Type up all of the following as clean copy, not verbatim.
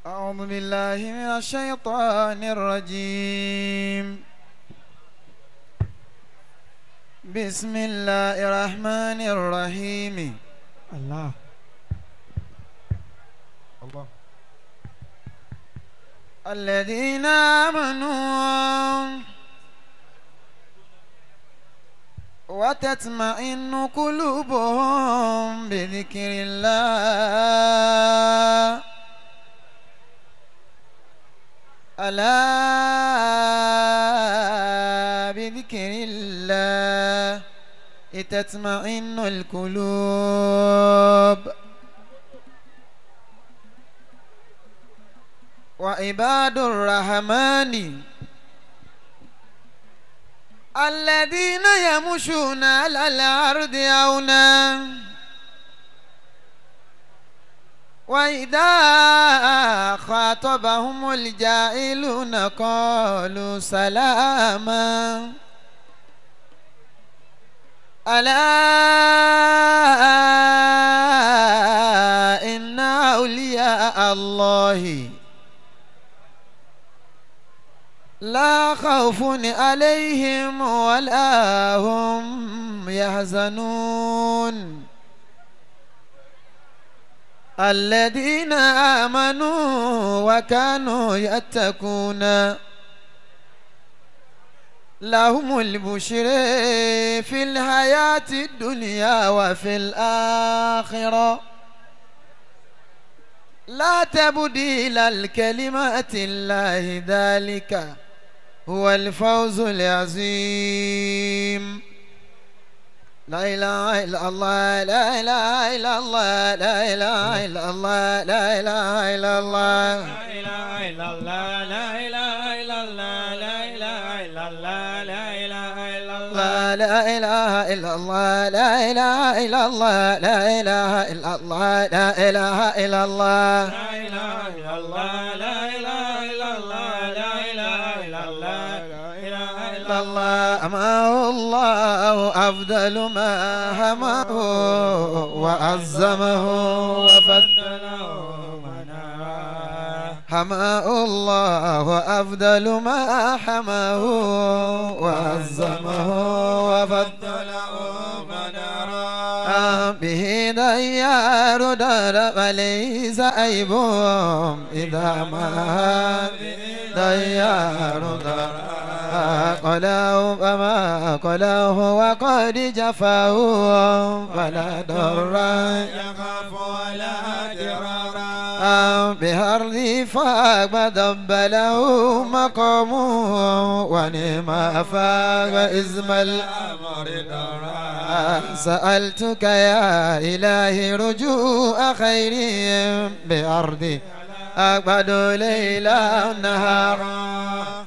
أعوذ بالله من الشيطان الرجيم. بسم الله الرحمن الرحيم. الله الله. الذين آمنوا وتطمئن قلوبهم بذكر الله. ألا بذكر الله تطمئن القلوب. وعباد الرحمن الذين يمشون على الأرض هونا وإذا خاطبهم الجاهلون قالوا سلاما. ألا إن أولياء الله لا خوف عليهم ولا هم يحزنون. الذين آمنوا وكانوا يتقون لهم البشر في الحياة الدنيا وفي الآخرة لا تبديل لكلمات الله ذلك هو الفوز العظيم. لا إله إلا الله لا إله إلا الله لا إله إلا الله لا إله إلا الله لا إله إلا الله لا إله إلا الله لا إله إلا الله لا إله إلا الله لا إله إلا الله لا إله إلا الله لا إله إلا الله لا إله إلا الله لا إله إلا الله لا إله إلا الله لا إله إلا الله لا إله إلا الله. أماه الله أفضل ما همه وعزمه وفضله مناه. حماه الله أفضل ما حماه وعزمه وفضله منارا. به ديار دار وليس عيب إذا ما ديار دار قلاه فما قلاه وقد جفاه فلا ضر يخاف ولا ضرارا. بهرد فاق ودب له مقامه ونعم فاق وإزم الأمر درا. سألتك يا إلهي رجوع خير بأرضي أقبل ليلا نهارا.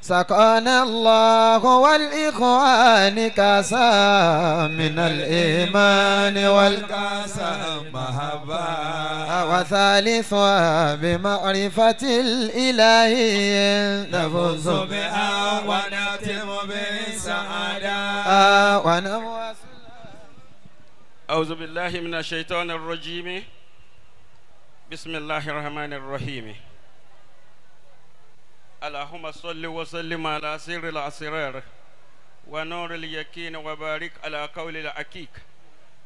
سقانا الله والإخوان كاسا من الإيمان والكاس محبة. وثالثها بمعرفة الإله نفوز بها ونختم بالسعادة. أعوذ بالله من الشيطان الرجيم. بسم الله الرحمن الرحيم. اللهم صل وسلم على سر الأسرار ونور اليقين وبارك على قول الحقيق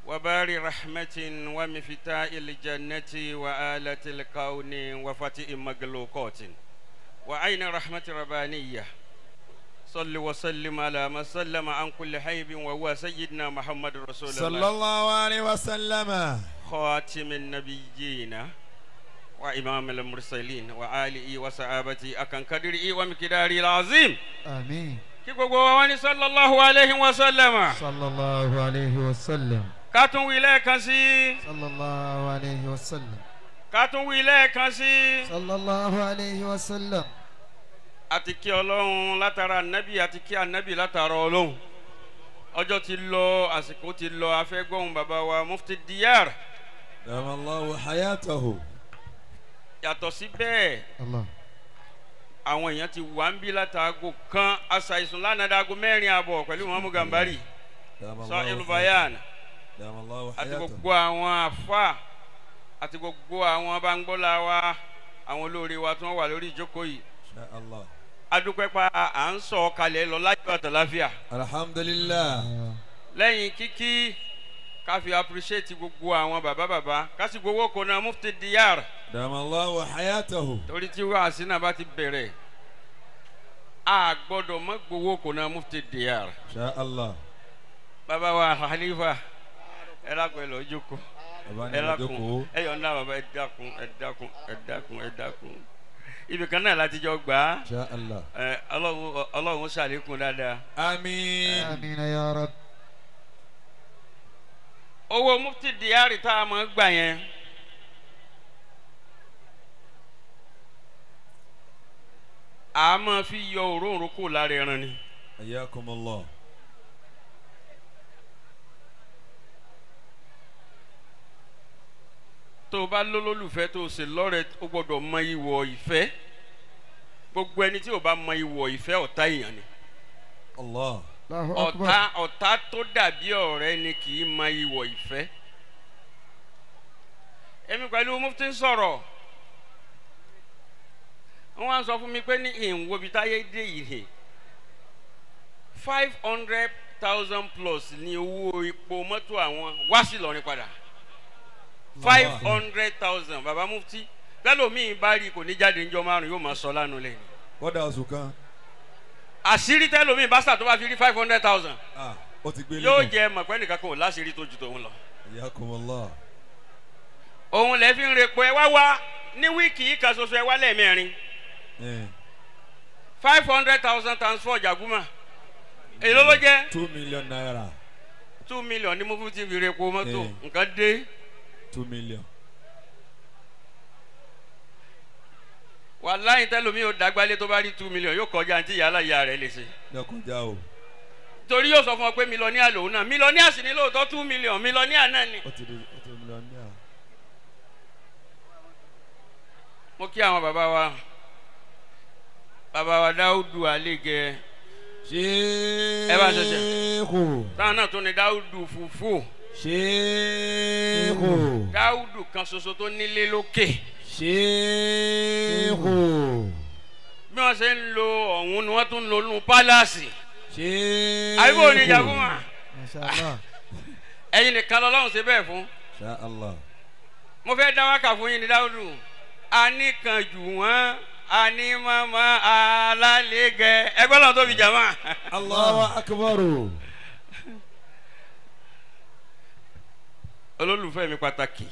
وبار رحمة ومفتاح الجنة وآلة الكون وفتح مغلوقات وعين رحمة ربانية. صل وسلم على ما سلم عن كل حيب وهو سيدنا محمد رسول الله صلى الله عليه وسلم خاتم النبيين وإمام المرسلين وآله وصحابته أكن قدره ومقداره العظيم. آمين. Kí gbogbo wa ní sallallahu alayhi wa sallam. Sallallahu alayhi wa sallam. Ká tún wí lẹ́ẹ̀kan sí. Sallallahu alayhi wa sallam. Ká tún wí lẹ́ẹ̀kan sí. Sallallahu alayhi wa sallam. Àti kí Ọlọ́run látara ànábì àti kí ànábì látara Ọlọ́run. Ọjọ́ ti lọ, àsìkò ti lọ, a fẹ́ gbóhùn bàbá wa Mufti Diyar. Damallahu hayatahu. Yàtọ̀ sí bẹ́ẹ̀, àwọn èèyàn ti wà ń bí látàgò kan aṣàìsùn lánàá dago 4:30 pẹ̀lú Muhammadu Gambari sọ ìlúbayàn àti gbogbo àwọn àfa àti gbogbo àwọn bangbọ́lá wa Àwọn olóore wa tí wọ́n wà lórí ìjókòó yìí. Insha Allah. Adúpẹ́ pa à ń sọ kalẹ̀ lọ lájọ àtàláfíà. Alhamdulillah. Lẹ́yìn kíkí ká fi appreciate gbogbo àwọn bàbá bàbá ká sì gbowó kona Mufti Diyar. Damallahu hayatahu. Torí tí wàásì náà bá ti bẹ̀rẹ̀ a gbọ́dọ̀ má gbowó kona Mufti Diyar. Insha Allah. Bàbá wa Khalifa ẹ lákun ẹ lọ jókòó. Ẹ lákun ẹ yọ̀ ńlá bàbá ẹ dákun ẹ dákun ẹ dákun ẹ dákun. Ibi kan náà láti jọ gbà á. Insha Allah. Ẹ Ọlọ́run ṣàlékún dáadáa. Àmín. Àmín ya Rabb. Owó Mufti Diyar tá a máa gbà yẹn. A máa fi yọ òróǹro kò lára ẹran ni. Hayyakumullah. Tó o bá lólólùfẹ́ tó o sì lọ́rẹ̀ẹ́ o gbọ́dọ̀ mọ ìwọ̀ ìfẹ́. Gbogbo ẹni tí o bá mọ ìwọ̀ ìfẹ́ ọ̀tá èèyàn ni. Allah. Ọ̀tá ọ̀tá tó dàbí ọ̀rẹ́ ni kì í mọ ìwọ̀ ìfẹ́. Èmi pẹ̀lú Mufti ń sọ̀rọ̀. Wọ́n á sọ fún mi pé ní ìwòbi táyé dé yìí 500,000 plus ní owó epo mọ́tò àwọn wá sí Ìlọrin padà. 500,000 baba Mufti bẹ́ẹ̀ bá rí kò ní jáde níjọ́ márùn yóò máa sọ lánàá lẹ́yìn. Kọ́dà oṣù kan. Àṣírí tẹ́lómi bá sà tó bá fi rí 500,000. Ó ti gbé lẹ́nu. Yóò jẹ mọ̀pẹ́ nìkan kò láṣìírí tó ju tòun lọ. Hayyakumullah. Òun lẹ́ fi ń repo ẹ wá wá ní wíìkì yìí kan ṣoṣo ẹ wá lẹ́ẹ̀mẹ́rin. 500,000 times 4 jàgúmà. Èló ló jẹ́? 2 million naira. 2 million ní Mufti fi repo mọ́tò nǹkan dé. 2 million. Wàláhì tẹ́lómi yóò dàgbálẹ̀ tó bá rí 2 million yóò kọjá àǹtí yàrá ìyá rẹ̀ lè ṣe. Yóò kọjá o. Torí yóò sọ fún ọ pé mílíọ̀nìà lòun náà mílíọ̀nìà sì ní lóòótọ́ 2 million mílíọ̀nìà náà ni. Ó ti di mílíọ̀nìà. Mo kí àwọn bàbá wa bàbá wa Dáúdù Alégẹ. Ṣéèkù. Ẹ bá ṣẹṣẹ. Táwọn náà tún ní Dáúdù Fùfú. Ṣéèkù. Dáúdù kan ṣoṣo tó nílé lókè. Ṣéèkù. Bí wọ́n ṣe ń lo ọ̀hún ni wọ́n tún ń lo nù pálásì. Ṣéèkù. Àbíbò ní Jaguma. Masha Allah. Ẹ̀yin nìkan lọ́lọ́run ṣe bẹ́ẹ̀ fún. Masha Allah. Mo fẹ́ dá wákà fún yín ní Dáúdù. A ní kan jù wọ́n, a ní mọ́mọ́ alálẹ́gẹ́. Ẹgbẹ́ lọ́n tó fi jàmá. Allahu akbar. Olólùfẹ́ mi pàtàkì.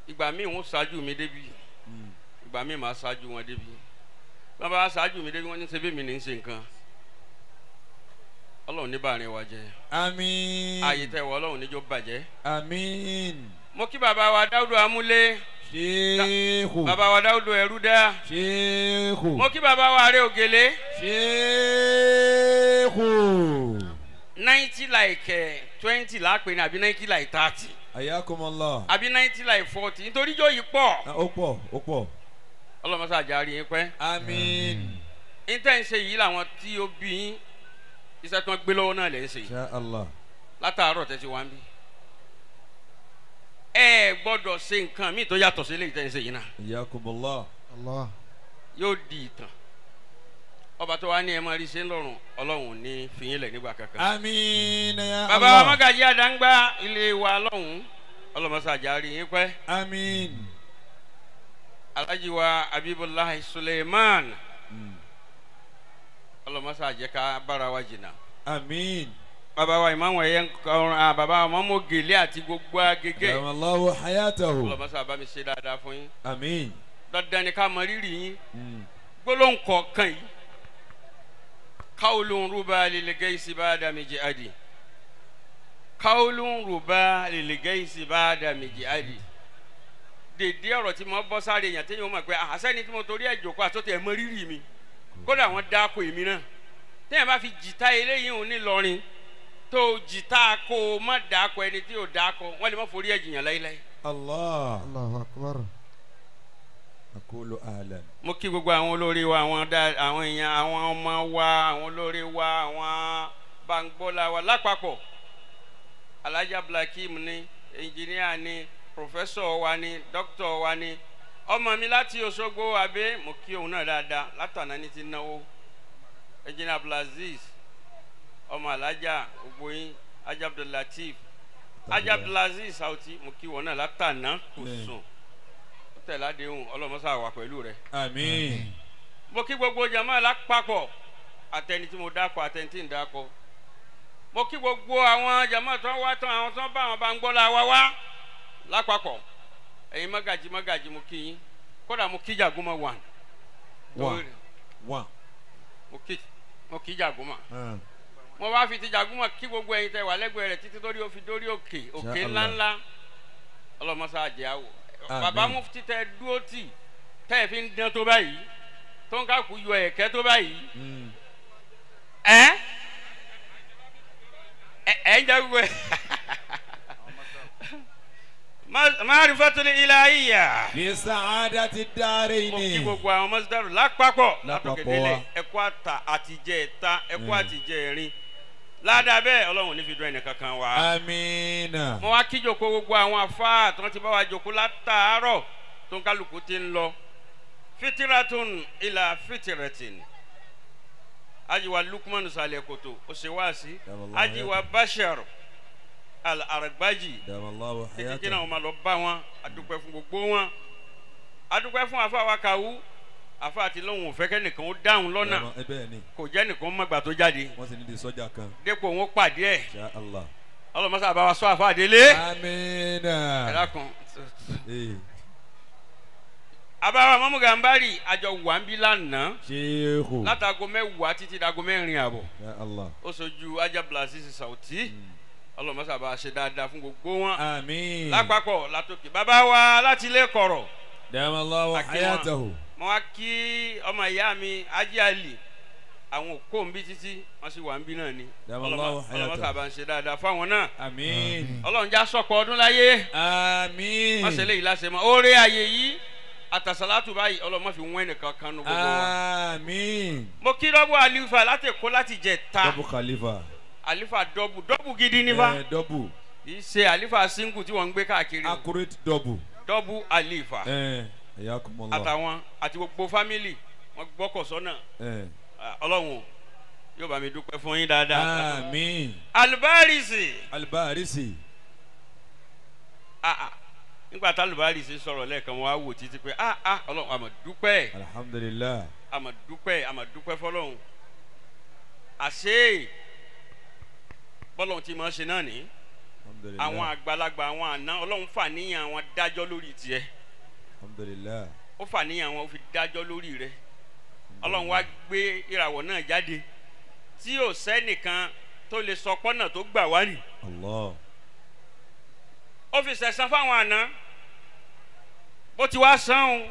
Ìgbà míì wọ́n ṣáájú mi débi. Ìgbà míì máa ṣáájú wọn débi. Wọ́n bá ṣáájú mi débi wọ́n ní ṣe bí mi ní ṣe nǹkan. Ọlọ́run ní bàárín wa jẹ́. Àmín. Ààyè tẹ wọ Ọlọ́run níjó bàjẹ́. Àmín. Mo kí bàbá wa Dáúdù Amúlé. Ṣéèkù. Bàbá wa Dáúdù Ẹrúdá. Ṣéèkù. Mo kí bàbá wa Àrẹ Ògèlè. Ṣéèkù. 90 like 20 lápè ní àbí 90 like 30. Ayakumullah. Àbí 90 like 40 nítorí jọ yìí pọ̀. Ó pọ̀ ó pọ̀. Ọlọ́mọṣẹ́ àjàrí yín pẹ́. Àmín. Níta ń ṣe yìí làwọn tí ó bí yín iṣẹ́ tí wọ́n gbé lọ́wọ́ náà lè ń ṣe. Insha Allah. Látàárọ̀ tẹ́tí wá ń bí. Ẹ gbọ́dọ̀ ṣe nǹkan míì tó yàtọ̀ sí eléyìí tẹ́ ń ṣe yìí náà. Ayakumullah. Allah. Yóò di ìtàn. Ọba tó wá ní ẹ máa rí ṣe ń lọ́rùn Ọlọ́run ní fìyín lẹ̀ nígbà kankan. Àmín ya Allah. Bàbá wa Mọ́gàjí Àdáńgbá ilé wa lọ́hùn-ún Ọlọ́mọṣẹ́ àjàrí yín pẹ́. Àmín. Alhaji wa Abibulahi Suleiman. Ọlọ́mọṣẹ́ àjẹká bára wa jìnnà. Àmín. Bàbá wa ìmáàmù ẹ̀yẹ ńkọrin bàbá wa mọ́mọ́ gèlè àti gbogbo agége. Allahu hayatahu. Ọlọ́mọṣẹ́ àbámi ṣe dáadáa fún yín. Àmín. Dandan ni ká mọ rírì yín. Gbólóhùn kọ̀ọ̀kan yìí. Kawulun ruba lilgaisi bada mijiadi. Kawulun ruba lilgaisi bada mijiadi. Dèdè ọ̀rọ̀ tí mo bọ́ sáré èèyàn téèyàn mọ̀ pé àṣẹ́ni tí mo torí ẹ̀ jòkó àtọ́tẹ̀ ẹ̀ mọ rírì mi. Kódà wọ́n dáko èmi náà. Téèyàn bá fi jìtá eléyìí òun nílọrin tó jìtá kó o má dáko ẹni tí ò dáko wọ́n lè má forí ẹ̀ jìyàn láíláí. Allah. Allahu akbar. Akulu ahlan. Mo kí gbogbo àwọn olórí wa àwọn èèyàn àwọn ọmọ wa àwọn olórí wa àwọn bangbọ́lá wa lápapọ̀. Alhaji Abdulhakeem ni ẹnjìníà ni pòfẹ́sọ̀ wa ni dókítọ̀ wa ni Ọmọ mi láti Òṣogbo àbẹ mo kí òun náà dáadáa látàná ní ti náwó. Engineer Abdulaziz ọmọ alájà gbogbo yín Haji Abdulateef Haji Abdulaziz Sauti mo kí wọn náà látàná kò sùn. Ó tẹ̀lé àdéhùn ọlọ́mọṣà wà pẹ̀lú rẹ̀. Àmín. Mo kí gbogbo jàmáà lápapọ̀ àtẹni tí mo dákọ̀ àtẹni tí ń dákọ̀. Mo kí gbogbo àwọn jàmáà tó ń wá tán àwọn tó ń bá àwọn bá ń gbọ́ la wá wá lápapọ̀. Ẹ̀yin mọ́gàjì mọ́gàjì mo kí yín. Kódà mo kí Jàgúnmọ̀ wà. Wà. Mo kí Jàgúnmọ̀. Mo wá fi ti Jàgúnmọ̀ kí gbogbo ẹ̀yin tẹ́ wà lẹ́gbẹ̀ẹ́ rẹ̀ títí torí ó fi dórí òkè òkè ńláńlá. Ọlọ́mọṣá jẹ́ àwọ̀. Bàbá mufti tẹ dúró tì tẹ́ ẹ fi ń dán tó báyìí tó ń káàkú yọ ẹ̀kẹ́ tó báyìí. Ẹ ẹ ń jẹ́ gbogbo ẹ̀. Ma'rifatul ilahiyya. Fi sa'adati darayni. Mo kí gbogbo àwọn mọ́sídàrú lápapọ̀ látòkè délẹ̀ ẹ̀kọ́ àtà àtijẹ́ ẹ̀ta ẹ̀kọ́ àtijẹ́ ẹ̀rin. Ládàá bẹ́ẹ̀ Ọlọ́run ní fi dún ẹnì kankan wá. Àmín. Mo wá kí jòkó gbogbo àwọn àfáà tí wọ́n ti bá wa jòkó látàárọ̀ tó ń kálukú ti ń lọ. Fitiratun ila fitiratin. Ajiwa Lukman Saleh Koto ó ṣe wáàsí. Ajiwa Bashir Al-Aragbaji títí náà wọ́n máa lọ bá wọn. Adúpẹ́ fún gbogbo wọn. Adúpẹ́ fún àfáà wa Kàwú. Àfáà àti lóhùn òfẹ́ kẹ́nìkan ó dáhùn lọ́nà. Kò jẹ́ nìkan mọ̀gbà tó jáde. Wọ́n sì ní di sọ́jà kan. Dépò wọn pàdé ẹ̀. Insha Allah. Ọlọ́mọṣà bá wa sọ àfáà délé. Àmín. Ẹ dákun. Àbáwá Mọ́mú Gàmbárì àjọ wà ń bí lánàá. Ṣéèkù. Látago 10 títí dago 4:30. Insha Allah. Ó sojú Haji Abdulaziz Sauti. Ọlọ́mọṣà bá a ṣe dáadáa fún gbogbo wọn. Àmín. Lápapọ̀ látòkè. Bàbá wa láti ilé kọ̀rọ̀. Damallahu hayatahu. Mo wá kí ọmọ ìyá mi Haji Ali àwọn òkú ń bí títí wọ́n sì wà ń bí náà ni. Ọlọ́mọṣà bá ń ṣe dáadáa fáwọn náà. Àmín. Ọlọ́run já sọ̀pọ̀ ọdún láyé. Àmín. Wọ́n ṣe léyìí láṣẹ mọ́. Oore ààyè yìí àtàsálátù báyìí Ọlọ́mọ fi wọ́n ẹnìkan kan nu gbogbo wa. Àmín. Mo kí dọ́bù àlífà láti Èkó láti Jẹ̀ta. Dọ́bù khalifa. Àlífà dọ́bù dọ́bù gidi nífa. Dọ́bù. Kì í ṣe àlífà síngù tí wọ́n ń gbé káàkiri. Accurate dọ́bù. Dọ́bù àlífà. Ayakumullah. Àtàwọn àti gbogbo fámìlì wọn gbọ́kọ̀ sọ́nà. Ọlọ́run yóò bá mi dúpẹ́ fún yín dáadáa. Àmín. Alùbárísì. Alùbárísì. Nígbà tá alùbárísì sọ̀rọ̀ lẹ́ẹ̀kan wọn á wò títí pé Ọlọ́run àmọ̀ dúpẹ́. Alhamdulillah. Àmọ̀ dúpẹ́ àmọ̀ dúpẹ́ fọlọ́run. Àṣé bọ́lọ́run ti máa ṣe náà ní. Àwọn àgbàlagbà àwọn àná Ọlọ́run fà níyàn àwọn dájọ́ lórí tiẹ̀. Alhamdulillah. Ó fà níyàn àwọn ó fi dájọ́ lórí rẹ̀. Ọlọ́run wá gbé ìràwọ̀ náà jáde tí ò sẹ́nìkan tó lè sọ pọ́nà tó gbà wá nì. Allah. Ó fi sẹ̀san fáwọn àná bó ti wá san o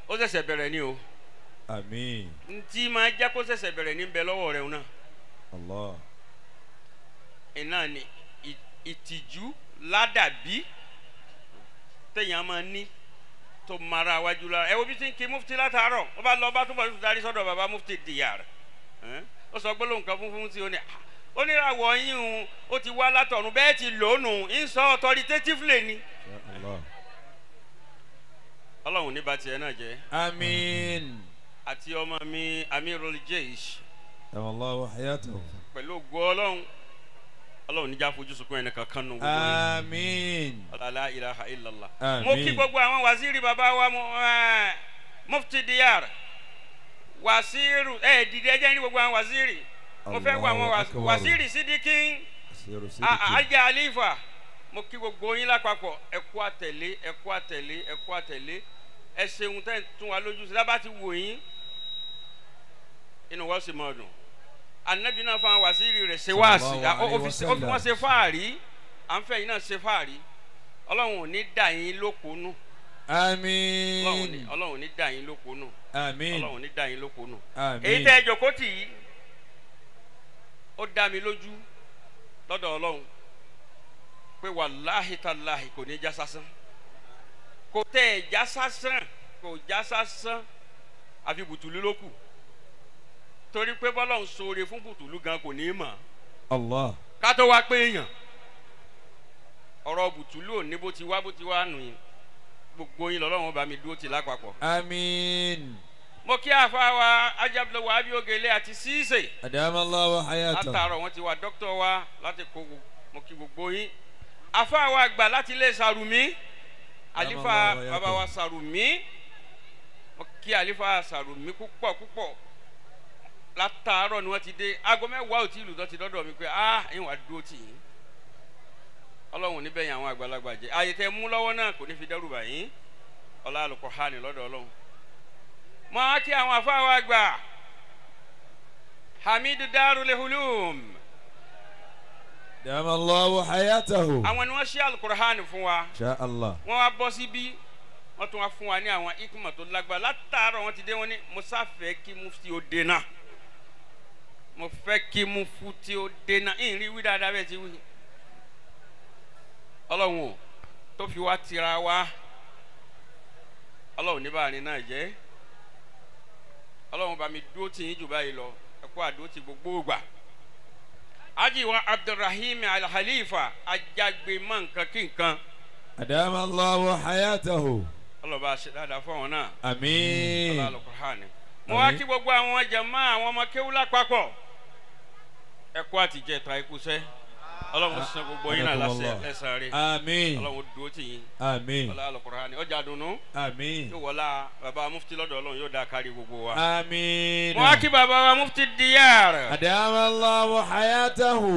ó ṣẹ̀ṣẹ̀ bẹ̀rẹ̀ ni o. Àmín. Ntí máa jẹ́ kó ṣẹ̀ṣẹ̀ bẹ̀rẹ̀ ní bẹ lọ́wọ́ rẹ̀ náà. Allah. Iná ni ìtìjú ládàbí téèyàn máa ní tó mara wájú lára. Ẹ wo bí tí ń kí mufti látàárọ̀ ó bá lọ bá túbọ̀ tó darí sọ́dọ̀ bàbá mufti dìyàr. Ó sọ gbólóhùn kan fún tí ó ní oníràwọ̀ yín o ó ti wá látọ̀run bẹ́ẹ̀ ti lónù ń sọ authoritatively ni. Ọlọ́run ní bá tiẹ̀ náà jẹ́. Àmín. Àti ọmọ mi Amirul Jaish. Allahu hayatahu. Pẹ̀lú ògo Ọlọ́run Ọlọ́run níjà fojú sunkún ẹnì kankan nù gbogbo yìí. Àmín. La ilaha illallah. Àmín. Mo kí gbogbo àwọn waziri bàbá wa mufti diyar wasiru dìde ẹjẹ ní gbogbo àwọn waziri. Mo fẹ́ wọ àwọn waziri Sidikin Ajá Alifa. Mo kí gbogbo yín lápapọ̀ ẹ kú àtẹ̀lé ẹ kú àtẹ̀lé ẹ kú àtẹ̀lé ẹ ṣeun tẹ́ ń tún wa lójú sí lábàá ti wò yín inú wa sì máa dùn. Anabi náà fún àwọn waziri rẹ̀ ṣe wáàsí ó fi wọ́n ṣe fáàrí à ń fẹ́ yín náà ṣe fáàrí. Ọlọ́run ò ní dà yín lókunú. Àmín. Ọlọ́run ò ní dà yín lókunú. Àmín. Ọlọ́run ò ní dà yín lókunú. Àmín. Èyí tẹ́ ẹ jókòó tì í ó dá mi lójú lọ́dọ̀ Ọlọ́run pé wàláhì tàláhì kò ní já sásán. Kò tẹ́ ẹ já sásán kò já sásán àfi bùtùlù ló kù. Torí pé bọ́lọ́run ṣoore fún bùtùlù gan kò ní mọ̀. Allah. Ká tó wá pé èèyàn ọ̀rọ̀ bùtùlù ò ní bó ti wá nù yín. Gbogbo yín lọ́lọ́run bá mi dúró tì lápapọ̀. Àmín. Mo kí àfa wa Ajabulẹ̀ Abiogele àti Ṣíṣe. Adamallahu hayatahu. Látàárọ̀ wọ́n ti wá dókítà wa láti kó mo kí gbogbo yín. Àfa wa àgbà láti ilé Sàrùmí. Àlífà bàbá wa Sàrùmí. Mo kí àlífà Sàrùmí púpọ̀ púpọ̀. Látàárọ̀ ni wọ́n ti dé. Aago 10 ò tí ìlú tó ti dọ́dọ̀ mi pé ah ìwà dúró tì yín. Ọlọ́run níbẹ̀ yẹn àwọn àgbàlagbà jẹ́. Àyè tẹ mú lọ́wọ́ náà kò ní fi dẹ́rù bà yín. Ọlá Al-Qur'ani lọ́dọ̀ Ọlọ́run. Mo á kí àwọn afáwa àgbà Hamidu Darul Hulum. Damallahu hayatahu. Àwọn ni wọ́n ṣí Al-Qur'ani fún wa. Insha Allah. Wọ́n wá bọ́ síbí wọ́n tún wá fún wa ní àwọn ikuma tó lágbára. Látàárọ̀ wọ́n ti dé wọ́n ní mo sáfẹ́ kí mufti ó dé náà. Mo fẹ́ kí mufti ó dé náà. Ìrìn wí dáadáa bẹ́ẹ̀ ti wí. Ọlọ́run o tó fi wá tira wa. Ọlọ́run ní báàrin náà jẹ́. Ọlọ́run bá mi dúró tì yín jù báyìí lọ. Ẹ kú àdúró ti gbogbo gbà. Ajiwa Abdulrahim Al-Khalifa ajagbe mọ nǹkan kí nǹkan. Adamallahu hayatahu. Ọlọ́ba ṣe dáadáa fún àwọn náà. Àmín. Ọlọ́ba Al-Qur'ani. Mo wá kí gbogbo àwọn jàmá àwọn ọmọ kéwú lápapọ̀. Ẹ kú àtijọ́ ìta ikú sẹ́. Ọlọ́run san gbogbo yín náà lẹ́san rẹ̀. Àmín. Ọlọ́run dúró tì yín. Àmín. Ọlọ́ba Al-Qur'ani. Ọjà dùnú. Àmín. Yóò wọlá bàbá mufti lọ́dọ̀ Ọlọ́run yóò dáa kárí gbogbo wa. Àmín. Mo wá kí bàbá wa mufti Diyar. Adamallahu hayatahu.